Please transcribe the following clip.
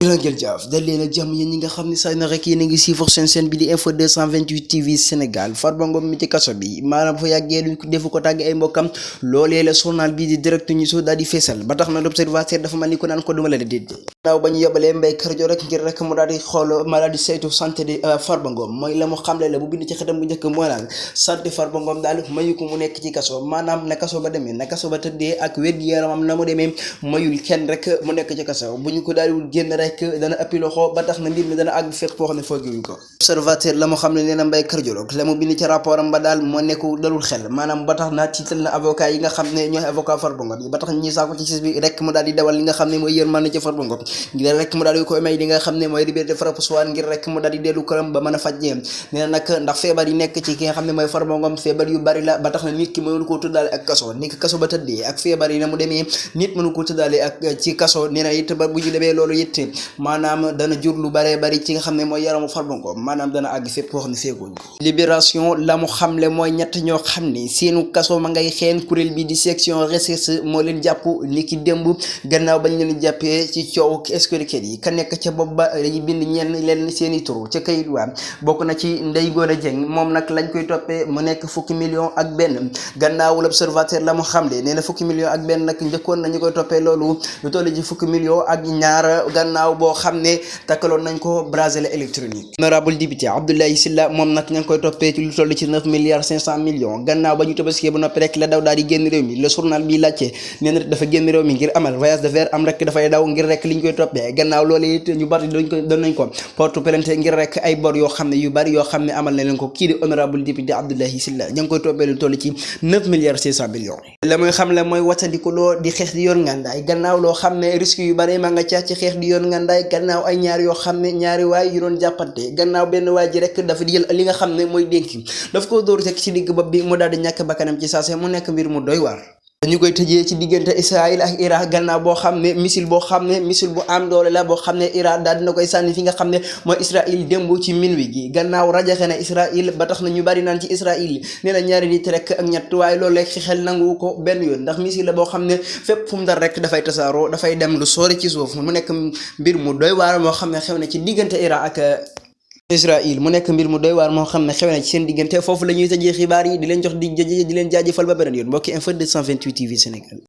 jërëjëf Diaf dal leen ak jàmm yéen ñi nga xam ne saa na rek yéen a ngi suivre seen chaîne bi di info 228 TV Sénégal Farba Ngom mi ci kaso bi maanaam fa yàggee duñ ko defu ko tàgg ay mbokkam loolee la journal bi di direct ñu so daal di feesal ba tax na l'observateur dafa mel ni ko naan ko duma la déedéet naaw ba ñu yebalee Mbaye Kadior rek ngir rek mu daal di xool ma daal di saytu santé de Farba Ngom mooy la mu xamle la bu bind ci xetam bu njëkk mooy naan santé Farba Ngom daal mayu ko mu nekk ci kaso maanaam na kaso ba demee na kaso ba tëddee ak wér-gu-yaramam na mu demee mayul kenn rek mu nekk ci kaso bu ñu ko daal di génn rek dana ëppi loxo ba tax na mbir mi dana àgg fépp foo xam ne foogiwuñ ko observateur la mu xam ne nee na Mbaye Kadior la mu bind ci rapport am ba daal moo nekku dalul xel maanaam ba tax na tiital na avocat yi nga xam ne ñooy avocat Farba Ngom yi ba tax ñi saako ci sis bi rek mu daal di dawal li nga xam ne mooy yërmande ci Farba Ngom ngir rek mu daal di koy may li nga xam ne mooy liberté provisoire ngir rek mu daal di dellu këram ba mën a fajjee nee na nag ndax feebar yi nekk ci ki nga xam ne mooy Farba Ngom feebar yu bari la ba tax na nit ki mënul koo tëddaale ak kaso ni kaso ba tëddee ak feebar yi na mu demee nit mënu koo tëddaale ak ci kaso nee na it ba bu ñu demee loolu it maanaam dana jur lu bare bari ci nga xam ne mooy yaramu Farba Ngom maanaam dana àgg fépp foo xam ne feeguñ ko libération la mu xamle mooy ñett ñoo xam ne seenu kaso ma ngay xeen kuréel bi di section recherche moo leen jàpp ni ki démb gannaaw bañ leen jàppee ci coow escroquerie yi ka nekk ca bopp ba dañuy bind ñenn leen seeni turu ca kayit waa bokk na ci Ndeye Gora Dieng moom nag lañ koy toppee mu nekk fukki million ak benn gannaaw l'observateur la mu xamle nee na fukki million ak benn nag njëkkoon nañu koy toppee loolu lu toll ci fukki million ak ñaar gannaaw boo xam ne takkaloon nañ ko bracelet électronique honorable député Abdoulaye Sylla moom nag ña ngi koy toppee ci lu toll ci 9 milliards 500 millions gannaaw ba ñu tabaskee ba noppi rek la daw daal di génn réew mi le journal bi laajte nee na dafa génn réew mi ngir amal voyage d'affaires am rek dafay daw ngir rek li ñu koy toppee gannaaw loolu it ñu bari doon nañ ko porte plainte ngir rek ay bor yoo xam ne yu bari yoo xam ne amal na leen ko kii di honorable député Abdoulaye Sylla ña ngi koy toppee lu toll ci 9 milliards 500 millions la muy xam le mooy wattandikuloo di xeex di yor ngàndaay gannaaw loo xam ne risque yu bari ma nga ca ci xeex di yor ngàndaay gannaaw ay ñaar yoo xam ne ñaari waay yu doon jàppante gannaaw benn waay ji rek dafa jël li nga xam ne mooy dénk daf ko dóor rek ci digg bopp bi mu daal di ñàkk bakkanam ci saase mu nekk mbir mu doy waar dañu koy tëjee ci diggante Israël ak Irak gannaaw boo xam ne missile bu am doole la boo xam ne Irak daal dina koy sànni fi nga xam ne mooy Israël démb ci minuit gi gannaaw rajaxe na Israël ba tax na ñu bari naan ci Israël nee na ñaari nit rek ak ñett waaye loolu rek xel nangu ko benn yoon ndax missile la boo xam ne fépp fu mu dal rek dafay tasaaroo dafay dem lu sori ci suuf mu nekk mbir mu doy waar moo xam ne xew na ci diggante Irak ak Israël mu nekk mbir mu doy waar moo xam ne xew na ci seen diggante foofu la ñuy tëjee xibaar yi di leen jox di leen jaajëfal ba beneen yoon mbokki info 228 TV Sénégal